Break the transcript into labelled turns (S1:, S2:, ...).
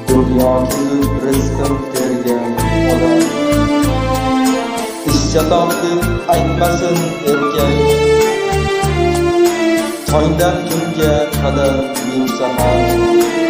S1: Dunyo kezib rizqin tergan odam. Ish chatoq deb aytmasin erkak, tongdan tunga qadar yursa ham.